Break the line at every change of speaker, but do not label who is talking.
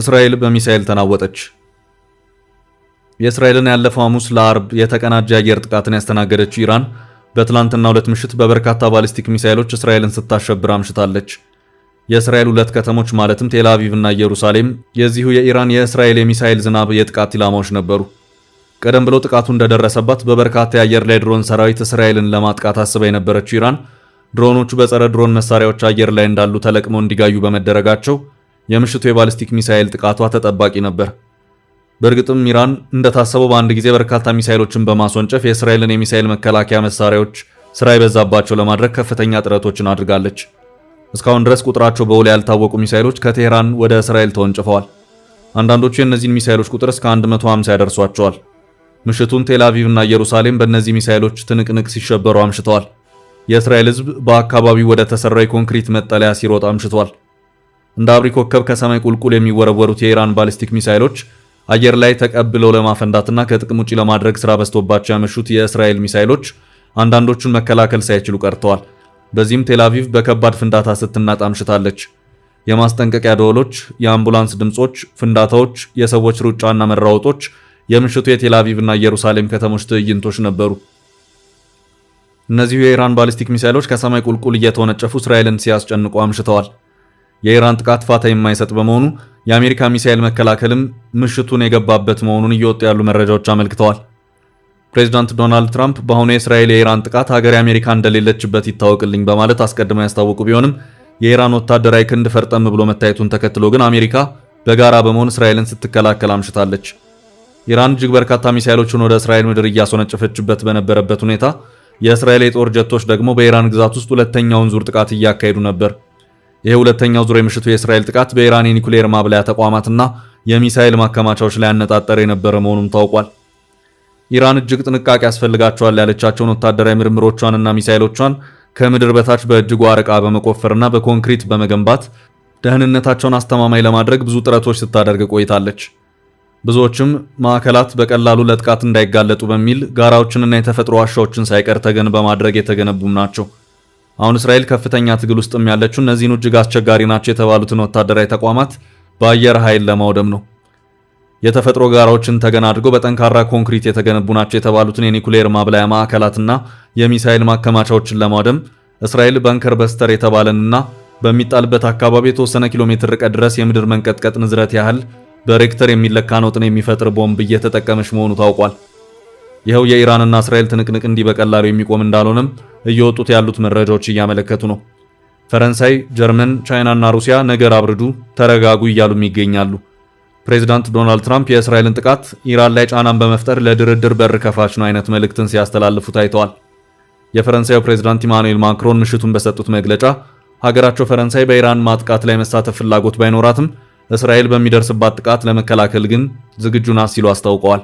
እስራኤል በሚሳኤል ተናወጠች። የእስራኤልን ያለፈው ሐሙስ ለአርብ የተቀናጀ የአየር ጥቃትን ያስተናገደችው ኢራን በትላንትናው ዕለት ምሽት በበርካታ ባሊስቲክ ሚሳኤሎች እስራኤልን ስታሸብር አምሽታለች። የእስራኤል ሁለት ከተሞች ማለትም ቴል አቪቭ እና ኢየሩሳሌም የዚሁ የኢራን የእስራኤል የሚሳኤል ዝናብ የጥቃት ኢላማዎች ነበሩ። ቀደም ብሎ ጥቃቱ እንደደረሰባት በበርካታ የአየር ላይ ድሮን ሰራዊት እስራኤልን ለማጥቃት አስባ የነበረችው ኢራን ድሮኖቹ በጸረ ድሮን መሳሪያዎች አየር ላይ እንዳሉ ተለቅመው እንዲጋዩ በመደረጋቸው የምሽቱ የባሊስቲክ ሚሳኤል ጥቃቷ ተጠባቂ ነበር። በእርግጥም ኢራን እንደታሰበው በአንድ ጊዜ በርካታ ሚሳኤሎችን በማስወንጨፍ የእስራኤልን የሚሳኤል መከላከያ መሳሪያዎች ስራ የበዛባቸው ለማድረግ ከፍተኛ ጥረቶችን አድርጋለች። እስካሁን ድረስ ቁጥራቸው በውል ያልታወቁ ሚሳኤሎች ከቴህራን ወደ እስራኤል ተወንጭፈዋል። አንዳንዶቹ የእነዚህን ሚሳኤሎች ቁጥር እስከ 150 ያደርሷቸዋል። ምሽቱን ቴል አቪቭ እና ኢየሩሳሌም በእነዚህ ሚሳኤሎች ትንቅንቅ ሲሸበሩ አምሽተዋል። የእስራኤል ሕዝብ በአካባቢው ወደ ተሰራው የኮንክሪት መጠለያ ሲሮጥ አምሽቷል። እንደ አብሪ ኮከብ ከሰማይ ቁልቁል የሚወረወሩት የኢራን ባሊስቲክ ሚሳኤሎች አየር ላይ ተቀብለው ለማፈንዳትና ከጥቅም ውጪ ለማድረግ ስራ በዝቶባቸው ያመሹት የእስራኤል ሚሳኤሎች አንዳንዶቹን መከላከል ሳይችሉ ቀርተዋል። በዚህም ቴል አቪቭ በከባድ ፍንዳታ ስትናጥ አምሽታለች። የማስጠንቀቂያ ደወሎች፣ የአምቡላንስ ድምጾች፣ ፍንዳታዎች፣ የሰዎች ሩጫና መራወጦች የምሽቱ የቴል አቪቭ እና ኢየሩሳሌም ከተሞች ትዕይንቶች ነበሩ። እነዚሁ የኢራን ባሊስቲክ ሚሳኤሎች ከሰማይ ቁልቁል እየተወነጨፉ እስራኤልን ሲያስጨንቁ አምሽተዋል። የኢራን ጥቃት ፋታ የማይሰጥ በመሆኑ የአሜሪካ ሚሳኤል መከላከልም ምሽቱን የገባበት መሆኑን እየወጡ ያሉ መረጃዎች አመልክተዋል። ፕሬዚዳንት ዶናልድ ትራምፕ በአሁኑ የእስራኤል የኢራን ጥቃት ሀገር አሜሪካ እንደሌለችበት ይታወቅልኝ በማለት አስቀድመው ያስታወቁ ቢሆንም የኢራን ወታደራዊ ክንድ ፈርጠም ብሎ መታየቱን ተከትሎ ግን አሜሪካ በጋራ በመሆን እስራኤልን ስትከላከል አምሽታለች። ኢራን እጅግ በርካታ ሚሳኤሎችን ወደ እስራኤል ምድር እያስወነጨፈችበት በነበረበት ሁኔታ የእስራኤል የጦር ጀቶች ደግሞ በኢራን ግዛት ውስጥ ሁለተኛውን ዙር ጥቃት እያካሄዱ ነበር። ይህ ሁለተኛው ዙር የምሽቱ የእስራኤል ጥቃት በኢራን የኒኩሌር ማብላያ ተቋማትና የሚሳኤል ማከማቻዎች ላይ ያነጣጠረ የነበረ መሆኑም ታውቋል። ኢራን እጅግ ጥንቃቄ ያስፈልጋቸዋል ያለቻቸውን ወታደራዊ ምርምሮቿንና ሚሳኤሎቿን ከምድር በታች በእጅጉ አርቃ በመቆፈርና በኮንክሪት በመገንባት ደህንነታቸውን አስተማማኝ ለማድረግ ብዙ ጥረቶች ስታደርግ ቆይታለች። ብዙዎችም ማዕከላት በቀላሉ ለጥቃት እንዳይጋለጡ በሚል ጋራዎችንና የተፈጥሮ ዋሻዎችን ሳይቀር ተገን በማድረግ የተገነቡም ናቸው። አሁን እስራኤል ከፍተኛ ትግል ውስጥም ያለችው እነዚህን እጅግ አስቸጋሪ ናቸው የተባሉትን ወታደራዊ ተቋማት በአየር ኃይል ለማውደም ነው። የተፈጥሮ ጋራዎችን ተገን አድርገው በጠንካራ ኮንክሪት የተገነቡ ናቸው የተባሉትን የኒኩሌር ማብላያ ማዕከላትና የሚሳኤል ማከማቻዎችን ለማውደም እስራኤል bunker buster የተባለንና በሚጣልበት አካባቢ የተወሰነ ኪሎ ሜትር ርቀት ድረስ የምድር መንቀጥቀጥ ንዝረት ያህል በሬክተር የሚለካ ነውጥን የሚፈጥር ቦምብ እየተጠቀመች መሆኑ ታውቋል። ይኸው የኢራንና እስራኤል ትንቅንቅ እንዲህ በቀላሉ የሚቆም እንዳልሆነም እየወጡት ያሉት መረጃዎች እያመለከቱ ነው። ፈረንሳይ፣ ጀርመን፣ ቻይናና ሩሲያ ነገር አብርዱ፣ ተረጋጉ እያሉም ይገኛሉ። ፕሬዚዳንት ዶናልድ ትራምፕ የእስራኤልን ጥቃት ኢራን ላይ ጫናን በመፍጠር ለድርድር በር ከፋች ነው አይነት መልእክትን ሲያስተላልፉ ታይተዋል። የፈረንሳዩ ፕሬዚዳንት ኢማኑኤል ማክሮን ምሽቱን በሰጡት መግለጫ ሀገራቸው ፈረንሳይ በኢራን ማጥቃት ላይ መሳተፍ ፍላጎት ባይኖራትም እስራኤል በሚደርስባት ጥቃት ለመከላከል ግን ዝግጁ ናት ሲሉ አስታውቀዋል።